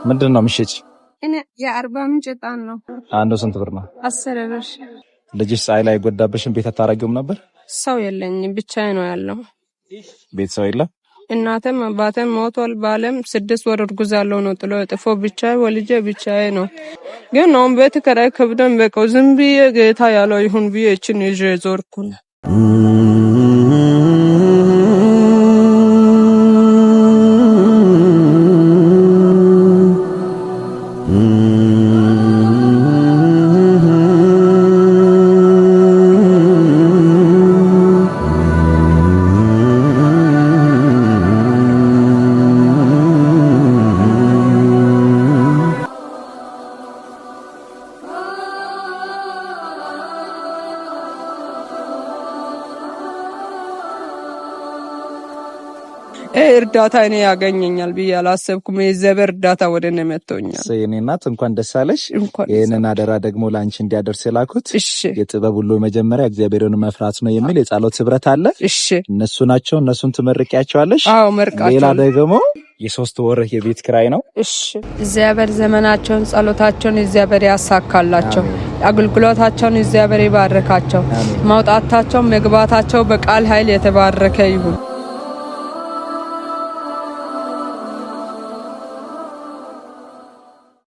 ምንድን ነው ምሽጭ? እኔ የአርባ ምንጭ ዕጣን ነው። አንዱ ስንት ብር ነው? 10 ብር። ልጅሽ ፀሐይ ላይ ጎዳብሽን ቤት አታረጊውም ነበር? ሰው የለኝም፣ ብቻዬ ነው ያለው። ቤት ሰው የለም። እናትም አባትም ሞቷል። ባለም 6 ወር እርጉዝ ያለው ነው ጥሎ ጥፎ ብቻዬ ወልጄ ብቻዬ ነው። ግን አሁን ቤት ኪራይ ከብዶኝ በቃ ዝም ብዬ ጌታ ያለው ይሁን ብዬ እችን ይዤ ዞርኩ። እርዳታ እኔ ያገኘኛል ብዬ አላሰብኩም። የዘበር እርዳታ ወደ እኔ መጥቶኛል። የኔ እናት እንኳን ደስ አለሽ። ይህንን አደራ ደግሞ ለአንቺ እንዲያደርስ የላኩት የጥበብ ሁሉ መጀመሪያ እግዚአብሔርን መፍራት ነው የሚል የጸሎት ህብረት አለ። እነሱ ናቸው። እነሱን ትመርቂያቸዋለሽ። አዎ መርቃቸዋለሁ። ሌላ ደግሞ የ3 ወር የቤት ኪራይ ነው። እሺ እግዚአብሔር ዘመናቸውን ጸሎታቸውን እግዚአብሔር ያሳካላቸው። አገልግሎታቸውን እግዚአብሔር ይባርካቸው። መውጣታቸው መግባታቸው በቃል ኃይል የተባረከ ይሁን።